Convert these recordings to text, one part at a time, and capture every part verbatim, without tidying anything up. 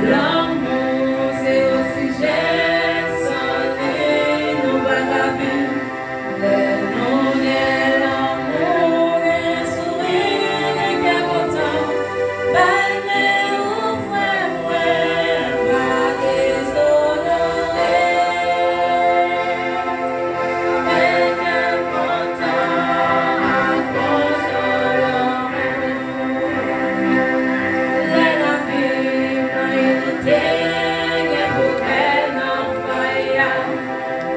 Lanmou se yon sijè, san li nou pa ka viv. Lè nou gen lanmou, gen souri, gen kè kontan. Bay men ou frè mwen, pa dezonore. Fè kè kontan ak bon jan lanmou. Lè lavi pran inite, gen pwogrè nan fwaye a.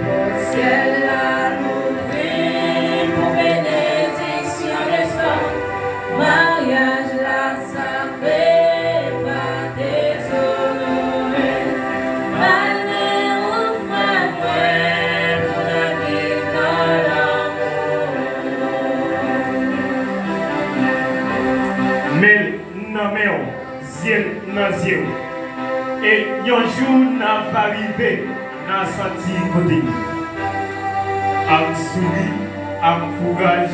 Pòt syèl la louvri pou benediksyon desann. Maryaj la sakre, pa dezonore. Bay men ou frè mwen, pou n ap viv nan lanmou. Men l nan men w, zye l nan zye w. E yon jou n a va rive, n a santi kote l. Ak souri, ak kouraj,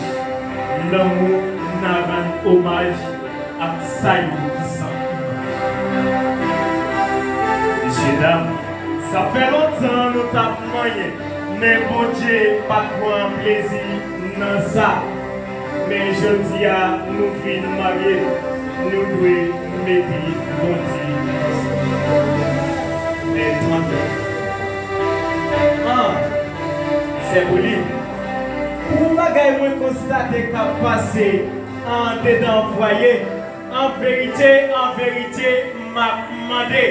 lanmou n a rann omaj ak sa yo ki san imaj. Mesye dam, sa fè lontan nou t ap manyen, men Bondye pa t pran plezi nan sa. Men jodi a, nou vin marye, nou dwe mete Bondye ansanm. Men tande. An, Sè Pauline, pou bagay mwen konstate k ap pase andedan fwaye, an verite, an verite, m ap mande,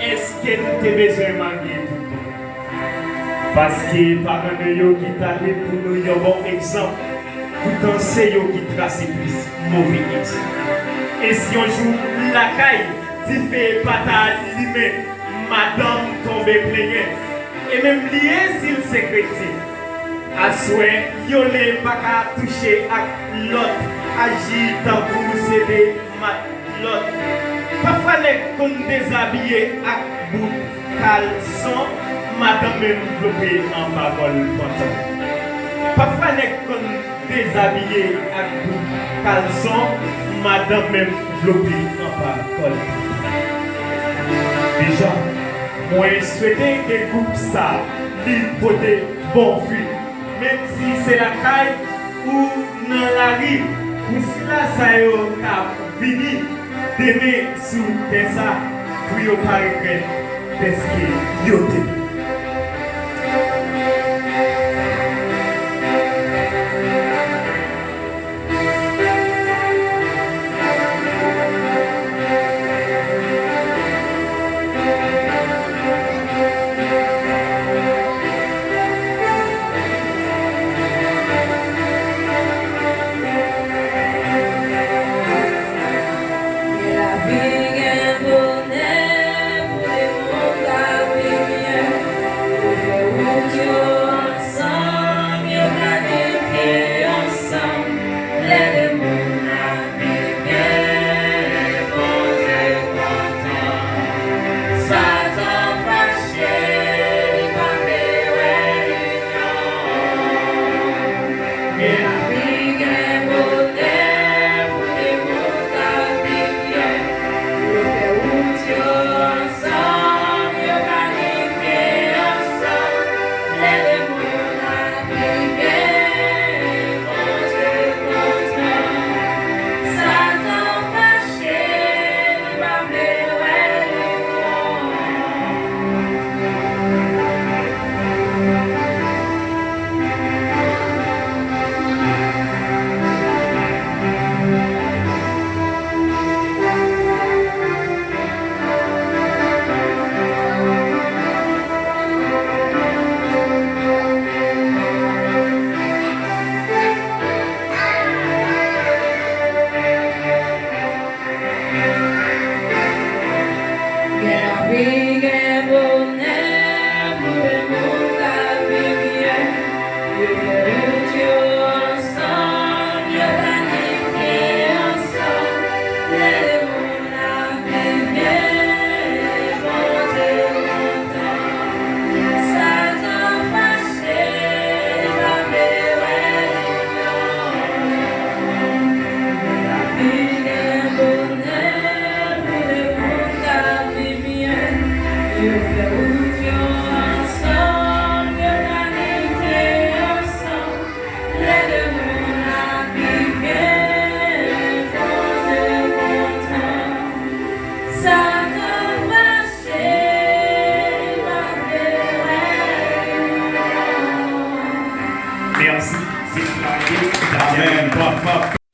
èske n te bezwen marye toutbon? Paske paran nou yo ki ta dwe pou nou yon bon egzanp, poutan se yo ki trase plis move egzanp. E si yon jou lakay dife pa ta limen, madanm tonbe plenyen, e menm li ye si l se kretyen. Aswè, yon len pa ka touche ak lòt, aji tankou se de mat lòt. Pafwa nèg konn dezabiye ak bout kalson, madanm menm vlope anba kòl pantalon. Pafwa nèg konn dezabiye ak bout kalson, madanm menm vlope anba kòl pantalon. Deja, mwen swete ke koup sa li pote bon fwi. Menm si se lakay ou nan lari, pou sila sa yo k ap vini demen sou tè sa, pou yo pa regrèt dèske yo te vini. Gen lavi, gen bonè pou de moun k ap viv byen. Yo fè wout yo ansanm, yo planifye ansanm. Lè de moun ap viv byen, Bondye kontan. Satan fache, li pa vle wè linyon. Gen lavi, gen bonè pou de moun k ap viv byen. Yo fè wout yo ansanm, yo planifye ansanm. Lè de moun ap viv byen, Bondye kontan. Satan fache, li pa vle wè linyon. Gen lavi, gen bonè pou de moun k ap viv byen. Yo fè wout yo ansanm, yo planifye ansanm. Lè de moun ap viv byen, Bondye kontan. Satan fache, li pa vle wè linyon. Gen lavi, gen bonè pou de moun k ap viv byen. Yo fè wout yo ansanm, yo planifye ansanm. Lè de moun ap viv, gen koze kontan. Satan fache, li pa vle wè yo. Mèsi. Se sa ki ta fè. Amèn. Pap, pap.